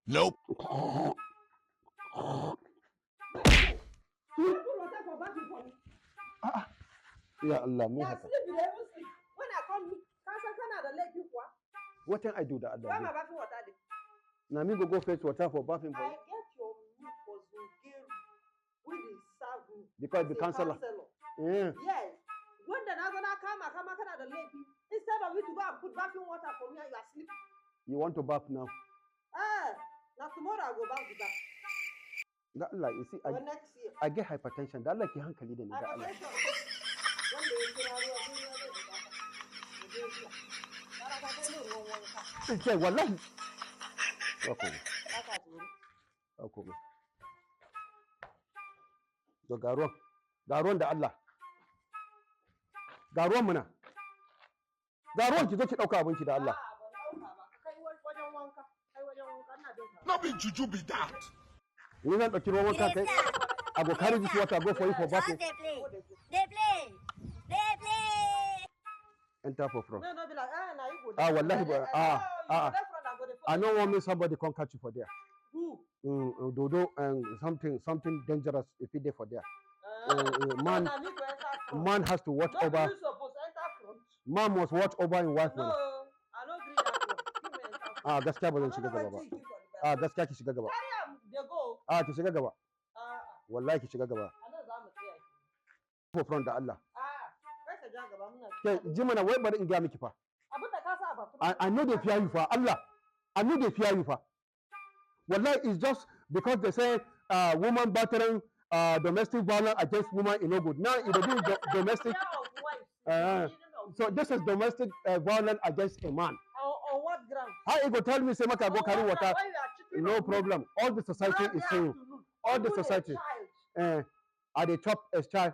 Nope. You put water for bathing for me. Ya Allah, me Na haka? sleep, you dey even sleep. When I come, ka san kana da laifi kuwa? Wetin I do da Where my Allah? bathing water dey? Na me go go fetch water for bathing for I you? get your meat for Zungeru wey dey serve me Because as be a counselor. counselor. Eh. Yes. Wanda na zo na kama kama kana da laifi. Instead of you to go and put bathing water for me and you are sleeping. You want to bath now? Eh, na tomorrow I go bath the bath. Da Allah, you see, Or next year. I get hypertension. Da Allah ki hankali da ni da Allah. Hypertension. Wanda ya kira ruwa, ko ruwa zai bukata. Mu je zuwa. Gara ka kai min ruwan wanka. Kai wallahi. Ba komai. Ba ka tsoro. Ba komai. To ga ruwan. Ga ruwan da Allah. Ga ruwan muna. Ga ruwan, ki zo ki dauka abinki da Allah. A'a, ban ɗauka ba. Ka kai wajen wanka. Kai wajen wanka, ina jin ka. No be juju be that. Ni zan dauki ruwan wanka kai. I go carry this water go for you for Just bathing. dey play. Dey play. Dey play. Enter for front. No, no be like, ah, na you go Ah, dey wallahi front. ba Eh, ah no, you ah. go dey front, I go dey I follow. no want me somebody come catch you for there. Who? Dodo and something dangerous if he dey for there. Eh, no, Man na me go enter front. man has to watch No be over. you suppose enter front. Man must watch over him wife No, mana. I no gree that one. You may enter front. Ah, gaskiya ba I zan no shiga know gaba ba. wetin you keep for the Ah, back. gaskiya ki shiga gaba. Carry am dey go. Ah, ki shiga gaba. A'a, Wallahi ki shiga gaba. a nan za mu tsaya. For front da Allah. A'a, kai ka ja gaba muna Ke ji mana, wai bari in ga miki fa. Abin da ka sa a bakin. I no dey fear you fa Allah. I no dey fear you fa. Wallahi, it's just because they say woman battering, domestic violence against woman is no good. Now it dey do domestic Fear of wives is the meaning of so this is domestic violence against a man. On what ground? How you go tell me say make I go On carry what water? ground? When you are cheating No on me problem. All the society every is saying, afternoon, all the even a society. child. I dey chop a child.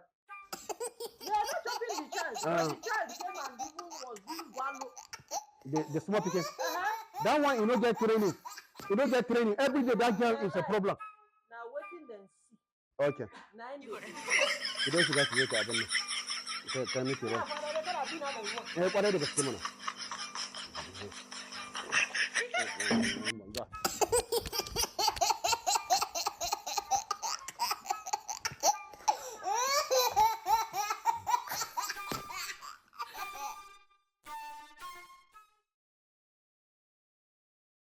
You are not chopping the child. When the child came and even was doing gwalo. The small pikin. That one, you no get training. You no get training. Every day that girl is a problem. Na wetin dem see. Okay. Na im dey do. Idan shiga ki je ki abin nan. Kai miki Ina ruwan. fara dai kana bi na da ruwan. Eh, kwarai da gaske mana.